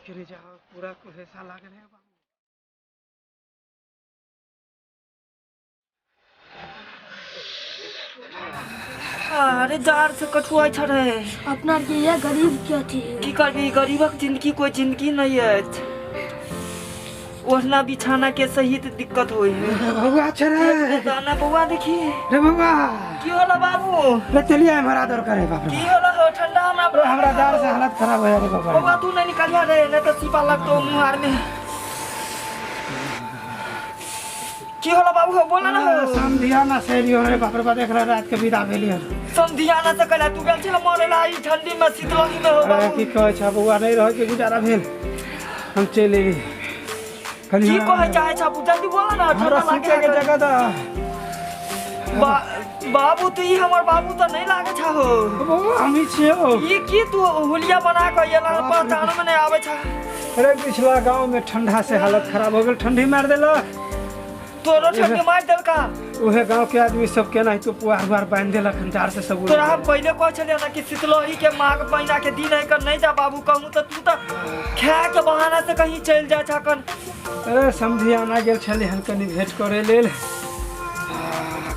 के जाओ पूरा कुहेसा लागल है बाबू। अरे जार से कठुआ छ रे। अपना के ये गरीब के अथी की करबी, गरीबक जिंदगी कोई जिंदगी नहीं अछि। ओढ़ना बिछाना के सहित दिक्कत होई है। बउआ छ रे। दाना बउआ देखी। रे बउआ। की होला बाबू? रे चलिए हमरा दौड़ करे बाप रे। की होला हो ठंडा हमरा? रे हमरा डर से हालत खराब हो जाए बाबा। बउआ तू नहीं निकलिया रे, नहीं तो सीपा लगतो मुंह आर में। की होला बाबू हो बोला ना हो। समधिया ना से लियो रे बाप रे बाप, देख रहा रात के विदा भेली हन। समधिया ना से कहला तू गेल छल मरे ला ई ठंडी में शीतलहरी में हो अरे बाबू। की कहै छ बउआ, नहीं रह के गुजारा भेल, हम चलि एली। कनी की हमरा कहै चाहै छ जल्दी बोला ना, हमरा ठंडा सुते के लागे जगह द। बाबू तो ई हमर बाबू तो नहीं लागे छ हो। बउआ हम ही छियो। ई की तू हुलिया बना के एला बाप रे। पहचान में नहीं आवे छ। अरे पिछला गांव में ठंडा से हालत खराब हो गेल, ठंडी मार देलक। तोरो ठंडी मार देलका? उहे गांव के आदमी सब केना तो पुआर उआर बांधि देलक हन, जार से सब उड़ि तोरा हम गेल। पहले कहै छलियै ना कि शीतलहरी के माघ महीना के दिन है कर नहीं जा बाबू कहूँ तो तू तो खाए के बहाना से कहीं चलि जा छकन। अरे समधियाना गेल छली हन कनी भेंट करे लेल।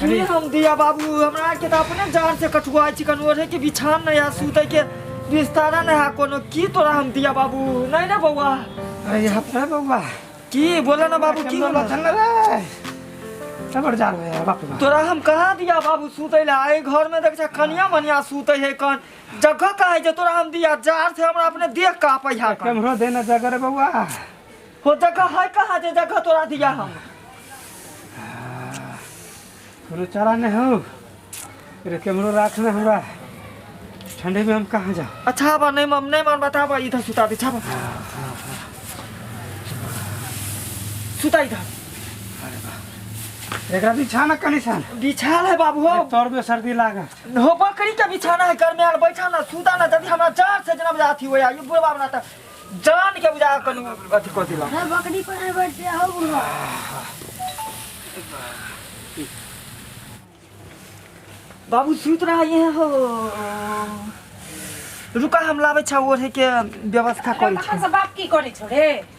की हम दिया बाबू, हमरा के तो अपने जान से कठुआ चिकन ओढ़े के बिछान नहीं है, सुते के बिस्तारा नहीं है कोनो। की तोरा हम दिया बाबू? नहीं ना बउआ। अरे यहाँ पर बउआ। की बोला ना बाबू, की होला? चल रे तबर जाल है बाप रे बाप। तोरा हम कहाँ दिया बाबू सुते ला? ए घर में देख कनिया मनिया सुते है, कन जगह कहाँ है जे तोरा हम दिया? जार से हमरा अपने देह कापै है कन। केम्हरो देना जगह रे बउआ। हो जगह है कहाँ जे जगह तोरा दिया हम? कोनो चारा नहीं हो रे, केम्हरो राख ना हमरा, ठंडे में हम कहाँ जाओ? अच्छा बा नहीं मम नहीं मान बता बा, इधर सुता दे, छाबा सुता इधर। एकरा बिछाना कनी सन बिछाल है बाबू हो। तोर में सर्दी लागत हो, बकरी के बिछाना है घर में आल बैठा ना सुता ना, जल्दी हमरा जान से जना बुझा अथी होया, ये बुढ़वा बना त जान के बुझा कनु अथी कर दिला। रे बकरी पर बैठ जा हो बुढ़वा। बाबू सुत रहा ये हो, रुका हम लाबै छ ओढ़े के व्यवस्था करै तखन छी। से बाप की करै छौ रे?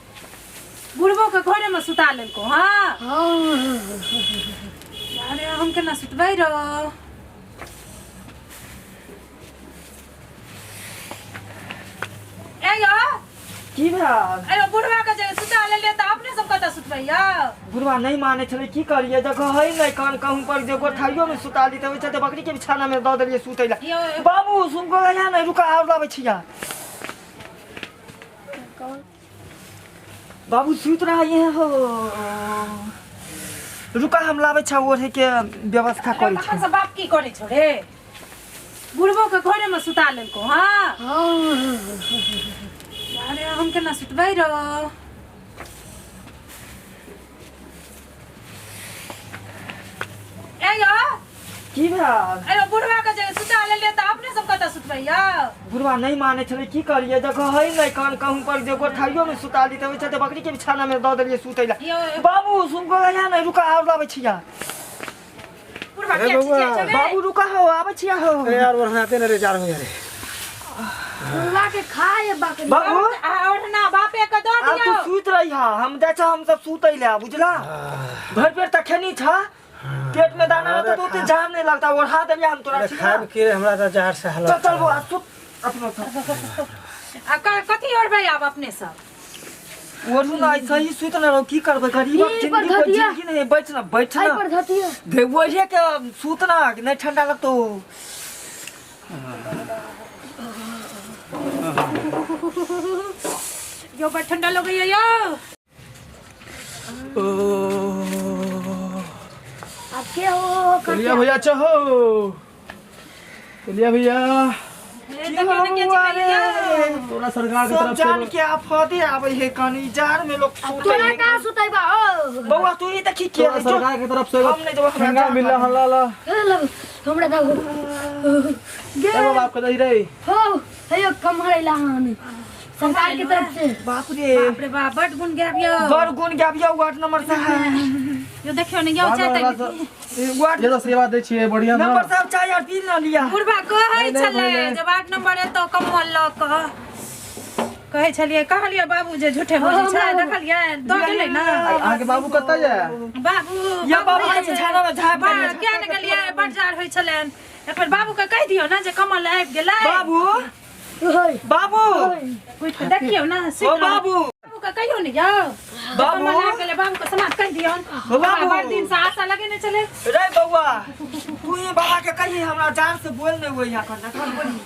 बुढ़बो के घरे में सुता लेलको। हाँ अरे हम केना सुतबै रो? ए यो की भेल? ए बुढ़वा के जे सुता लेलियै तऽ अपने सब कतऽ सुतबै यौ? बुढ़वा नहीं माने छलै, की करियै जगह है नहीं कन कहूँ पर जे गोठाइयो में सुता ली तऽ चलते बकरी के बिछाना में दऽ देलियै सुतै ला। यौ बाबू सुन को यहाँ नहीं रुका और लाबै छिया। बाबू सुत रहा ये हो, रुका हम लाबै छ ओढ़े के व्यवस्था करै तखन छी। से बाप की करै छौ रे? बुढ़बो के घरे में सुता लेलको। हाँ अरे हम केना सुतबै रो? ए यो की भेल? ए बुढ़वा के जे सुता लेलियै तऽ अपने सब कतऽ सुतबै यौ? बुढ़वा नहीं माने छलै, की करियै जगह है नहीं कन कहूँ पर जे गोठाइयो में सुता ली तऽ चलते बकरी के बिछाना में दऽ देलियै सुतै ला। यौ बाबू सुन को यहाँ नहीं रुका और लाबै छिया। बुढ़वा अरे के बउआ। चिचिया छौ रे? बाबू रुका हो आबै छिया हो। अरे यार ओढ़नाते न रे जार हो रे। बुढ़वा के खाए बकरी। बाबू आ ओढ़ना बापे के दऽ आब तू दियौ। सुत रही हा, हम जाइ छ हम सब सुतै ले बुझला। भरि पेट तऽ खेनी छ, पेट में दाना रहता तो ओते जाम नहीं लगता, ओढ़ा देलियै हम तोरा अरे ठीक खाब ना? के हमरा तऽ जार से हालत चल चल खराब। बौआ सुत अपनो सब। आ कथी ओढ़बै आब अपने सब? ओढ़ू ना ऐसे ही सुत ना रहो, की करबै गरीबक ई पर जिंदगी कोई धतिया। जिंदगी नहीं, बैठ ना बैठ आई ना पर धतिया। दे ओढ़े के सुत ना, नहीं ठंडा लगतो। यो बड़ ठंडा लगैया यौ। अब के हो चलिया भैया चहो, चलिया भैया। हे, देखियौ ने के चिचिया यौ। तोरा सरकार के सब तरफ से जान के आफते आबै है कनी जार में लोग सुतै तोरा है। कहाँ सुतैबा हो? बौआ तू ही देखी के तोरा सरकार के तरफ से हम नहीं जब हमरा ठंडा जान मिल रहा ला ला। हमरा दाऊ गे ए बाप के दही रे हो हेयो कमरे लाहन सरकार के तरफ से। बाप रे बाप रे बाप, बड गुण गायब यौ। बड़ गुण गायब यौ वार्ड नंबर से है। यो देखियौ ने यौ चाय तक वार्ड ये तो सेवा दै छियै बढ़िया ना। नंबर साहब चाय आर पी न लिया। बुढ़बा कहै नहीं, छलै नहीं। जे वार्ड नंबर एतौ कम्बल लऽ कऽ। कहै छलियै, कहलियै बाबू जे झूठे बजै छै, देखलियै दऽ गेलै ने। अहाँके बाबू कतऽ यऽ? बाबू या बाबू के बिछाना में झाँप बड़ देने। किया ने गेलियै, बड़ जाड़ होइ छलनि। एक बेर बाबू के कहि दियौ ने जे कमल आबि गेलै। बाबू, ओए, बाबू, उठि कऽ देखियौ ने, ओ सुति रहल। बाबू, बाबू के कहियौ ने यौ, बाबू। कमल आबि गेलै, बाबू के समाज कहि दियौन। ओ बाबू। बड़ दिन से आशा लगेने छलै। रे बौआ, तू ही बाबा के कही, हमरा जान से बोल नहीं होई अखन, अखन बोली।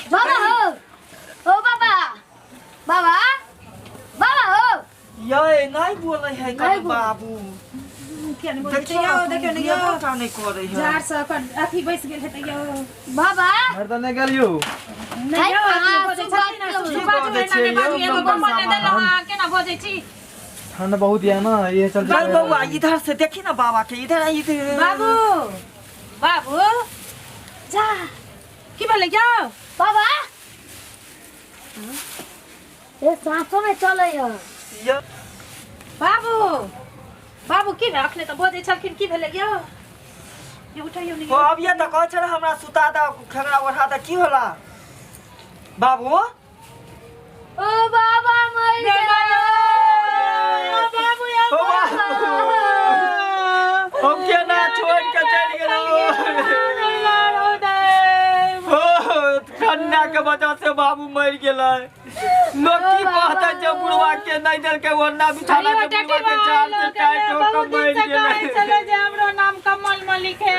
बाबा हो, ओ बाबा, बाबा, बाबा हो। ये नहीं बोले है नहीं कभी बोल- बाबू। किया ने बोलै छै देखियौ यौ, देखियौ ने यौ, का नहीं करे है। जाड़ से अपन अथी बैस गेल हेतै यौ। बाबा। मर्दा नहि गेल यौ। नहि यौ, अथी अहाँ बजै सुबह छथिन ने, के सुबह बाजू, एना नहि बाजू, एगो कम्बल नहि देलहुँ अहाँ, केना बजै छी? ठंड बहुत यऽ ने, इहे चलते। चल बौआ, इधर से देखी ना बाबा के, इधर आ, इधर। बाबू, बाबू, जा, की भेलै यौ? बाबा, ए सांसो में चले है। ये बाबू, बाबू, की भेल? अखने तऽ बजै छलखिन, की भेलै यौ? यौ उठैयौ ने ओ यौ। अब ये तऽ कहै छलै हमरा सुता दे, खेंगरा ओढ़ा दे, की होला बाबू? ओ बाबा मर गेलै। बाबू यौ, ओ बाबू, हम केना छोड़ के चलि गेलहुँ? ओ ठंडा के वजह से बाबू मरि गेलै। लोग की कहते जे बुढ़वा के नहीं देलकै ओढ़ना बिछाना, अरे के बुढ़वा के जान से टाइट हो के बहुत दिन मरि से कहै गेलै। छलै जे हमरो नाम कमल मलिक है।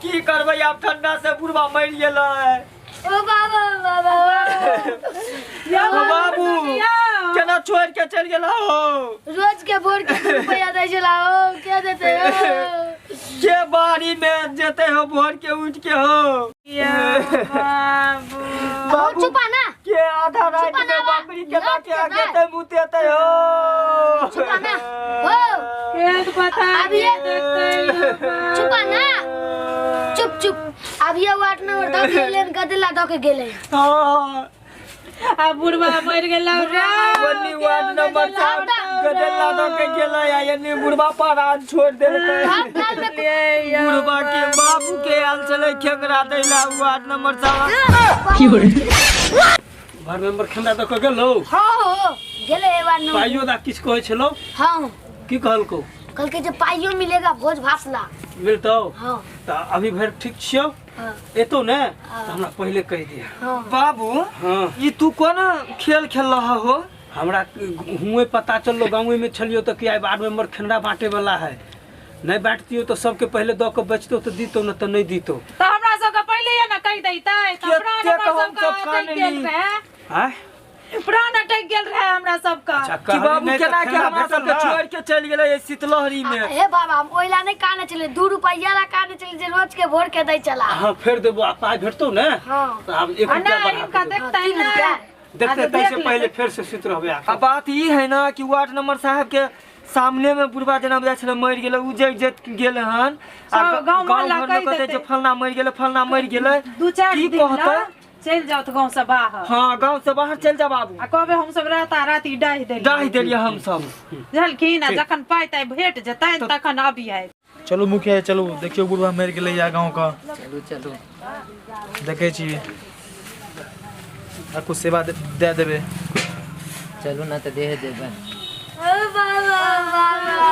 की करबै आब, ठंडा से बुढ़वा मरि गेलै। ओ बाबा, बाबा, ओ बाबू, केना छोड़ के चलि गेलौ? रोज के भोर के 2 रुपया दै छला, ओ के देते हो? के बाड़ी में जेते हो भोर के उठ के हो? बाबू, ओ बाबू, चुपा ना। के आधा रात चुपा में ना, बकरी के ना, लाके ना। आगे ते मुतेते हो? चुपा ना ओ। खेत पथार अब ये- देखतै यौ बाबू। चुपा ना, चुप चुप। अब ये वार्ड नंबर 10 लेन गदला दऽ के गेलै। हाँ। आ बुढ़वा मरि गेलौ रे। बन्नी वार्ड नंबर 7 गदेला दऽ के गेलै आ एन्नी बुढ़वा परान छोड़ देलकै। हम काल में बुढ़वा के बाबू के आयल छलै खेंगरा दैला वार्ड नंबर 7। वार्ड मेंबर खेंदा दऽ कऽ गेलौ? हाँ हो गेलै वार्ड नंबर। पाइयो दा किछु कहै छलौ? हाँ। की कहलकौ? कहलकै जे पाइयो मिलेगा भोज भात ला। मिलतौ? हाँ। तऽ अभी भरि ठीक छियौ? हाँ। एतौ ने तऽ हमरा पहिले कहि दिअ। हाँ। बाबू, हाँ। ई तू कोन खेल खेल रहा हो? हमरा हुएँ पता चललो, गाँवे में छलियो तऽ कि आइ वार्ड मेंबर खेंदा बांटे वाला है, नहीं बांटतियो तऽ सबके पहिले दऽ कऽ बचतो तऽ दीतो, न तऽ नहीं दीतो। तऽ हमरा सबके पहिले ने कहि दैतै तऽ प्राण कतेक हमर हम सबके सब अटकि गेल कानली। रहे। आँय? प्राण अटकि गेल रहे हमरा सबके। अच्छा, कि कहली बाबू नहि तऽ केना के खेंदा हमरा भेटल सबके ना? छोड़ के चलि गेलै एहि शीतलहरी में। हे बाबा, हम ओहिला नहि काने छलै, 2 रुपैया ला काने छलै जे रोज के भोर के दै छला। हाँ, फेर देबो आ पाइ भेटतौ ने। हाँ। तऽ आब 1 आ रुपया नहि बढ़ा हिनका के देबो। देखतै 3 ने रुपया। देखते आ ताहि से देख पहिले लेतै। फेर से सुति रहबै आ आके। बात ई है ना कि वार्ड नंबर साहब के सामने में बुढ़वा जेना बुझाइ छलै मरि गेलै, उ जे जे गेल हन आ सब गाँव गाँव मोहल्ला घरमे कहि कहतै जे देतै। फलना मरि गेलै, फलना मरि गेलै, 2-4 की दिन ला कहतै? चलि जाउ तऽ गाँव से बाहर। हाँ, गाँव से बाहर चलि जा बाबू। आ कहबै हमसब राता राति डाहि देलियै। डाहि देलियै हमसब। बुझलखिन? आ जखन पाइ ताइ भेट जेतनि तखन अबियै। चलू मुखिया, चलू देखियौ बुढ़वा मरि गेलै या गाँव का। चलू चलू। देखै छी आ कुछ सेवा दे देबै। चलू ना तऽ देह देबै। ओ बाबा, बाबा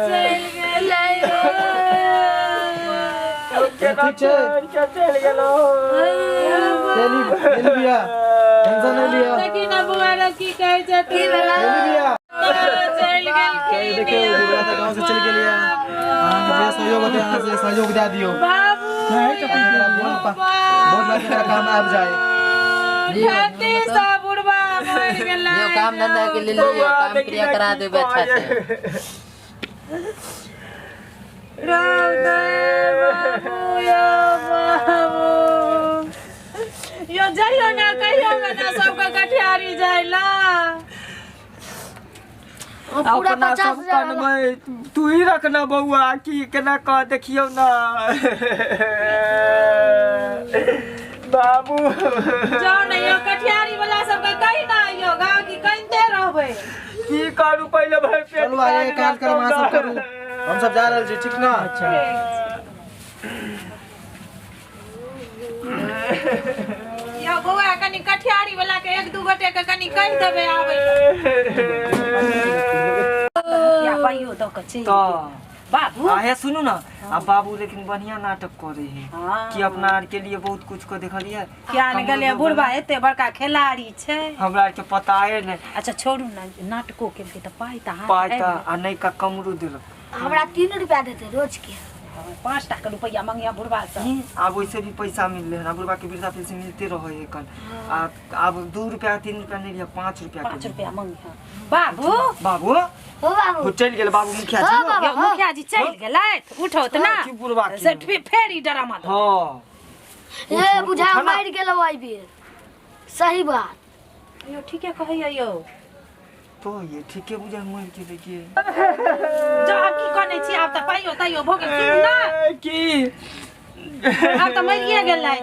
चलि गेलै। केना ठीक छै। छोड़ के चलि गेलौ? चलि चलि भैया, टेंशन नहीं लिया। देखी ना बुआ रे की कहै छथिन। की भेलै? चलि भैया। चलि गेलखिन। देखियौ बुढ़वा तऽ गाँव से चलि गेलियै। अहाँके जे सहयोग होतै अहाँ से सहयोग दए दियौ। बाबू, बहुत बहुत एकरा काम आबि जाए। ठंडी से बुढ़वा मरि गेलै। यो काम धंधा के लेल बौआ, लियौ, काम देखी क्रिया ना करा की देबै अच्छा से। रौ दे बाबू, यौ बाबू, यौ जइयौ ने कहियो ने सबके कटिहारी जाइ ला। पूरा अपना 50 सब हजार। कनबै तू ही रखना बौआ, की केना कह देखियौ ना बाबू। जाउ ने यौ, कटिहारी वाला सबके कहि ना यौ गाँव की कनिते रहबै। की करू, पहिले भरि पेट चलू आगे कार्यक्रम अहाँ सब करू, हम सब जा रहल छी, ठीक ना? यौ बौआ, कनि कटिहारी वाला के एक दू गोटे के कनी कहि देबै आबै या पाइयो दऽ कऽ चलि तऽ बाबू आ हे सुनू ना आ बाबू लेकिन बढ़िया नाटक करे है हाँ। कि अपना आर के लिए बहुत कुछ को देखलिए किया ने गेलै बुढ़बा एते बड़का खिलाड़ी छै हमरा आर के पता है नहीं अच्छा छोड़ू ना नाटको केलकै तऽ पाइ तऽ हाथ पाइ आबि तऽ आ नहीं का कमरू देलक हमरा 3 रुपया देते रोज के गेल। 5 टा के रुपैआ मंगिया बुढ़बा से ही, आब वैसे भी पैसा मिल रहे ना बुढ़बा के वृद्धा पेंशन मिलते रहे है कन आ आब 2 रुपया 3 रुपया नहीं लिया 5 रुपया 5 के रुपैआ मंगिया बाबू बाबू हो बाबू हो चलि गेल बाबू मुखिया जी हाँ, हो। बाबा। यौ मुखिया जी चलि गेलथि उठौत ना की बुढ़बा की? से फेर ई डरामा दऽ हाँ हे बुझा उठा ना। मरि गेलो एहि बेर, सही बात। यौ, ठीके कहैया यौ। तो ये ठीके बुझा मर के देखिए। जा, आब की कनै छी? आब तऽ पाइयो ताइयो भऽ गेल। सुनू ना। की? आब तऽ मरिए गेलै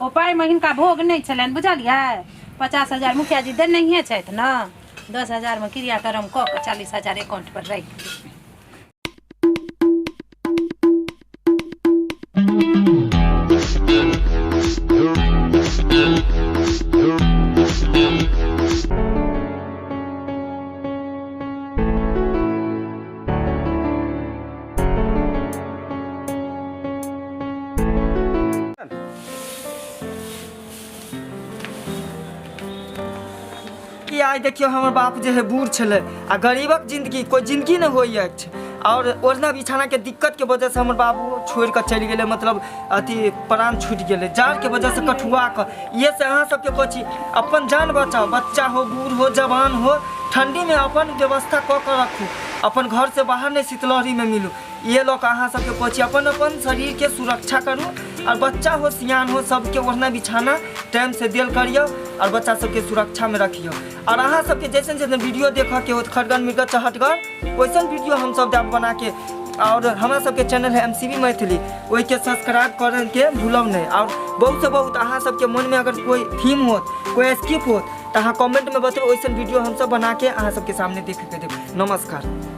ओ। पाइमे हिनका भोग नहि छलनि, बुझलियै? 50,000 मुखिया जी देनहिए छथि ने, 10,000मे क्रियाक्रम कऽ कऽ 40,000 एकाउंट पर राखि दियौ। कि आइ देखियौ, हमर बाप जे है बूढ़ छलै आ गरीबक जिंदगी कोइ जिंदगी नहि होइ अछि और ओढ़ना बिछाना के दिक्कत के वजह से हमर बाबू छोड़ि कऽ चलि गेलै, मतलब अथी प्राण छूटि गेलै जाड़ के वजह से कठुआ कऽ। इहे से अहाँ सबके कहै छी, अपन जान बचाउ। बच्चा हो, बूढ़ हो, जवान हो, ठंडी में अपन व्यवस्था कऽ कऽ रखू। अपन घर से बाहर नहि शीतलहरी में मिलू। इहे लऽ कऽ अहाँ सबके कहै छी, अपन अपन शरीरके सुरक्षा करू और बच्चा हो, सियान हो, सबके ओढ़ना बिछाना टाइम से देल करियौ और बच्चा सबके सुरक्षा में रखियौ। और अहाँ सबके जैसन जैसन वीडियो देखऽ के होत, खड़गन मिर्गन चहटगर वैसन वीडियो हम सब देब बना के। और हमरा सबके चैनल है एमसीबी मैथिली, ओहिके सब्सक्राइब करके भूलब नहीं। और बहुत से बहुत अहाँ सबके मन में अगर कोई थीम होत, कोई स्किप होत, तऽ अहाँ कमेंट में बतेबै। वैसन वीडियो हम सब बना के अहाँ सबके सामने देखे के देब। नमस्कार।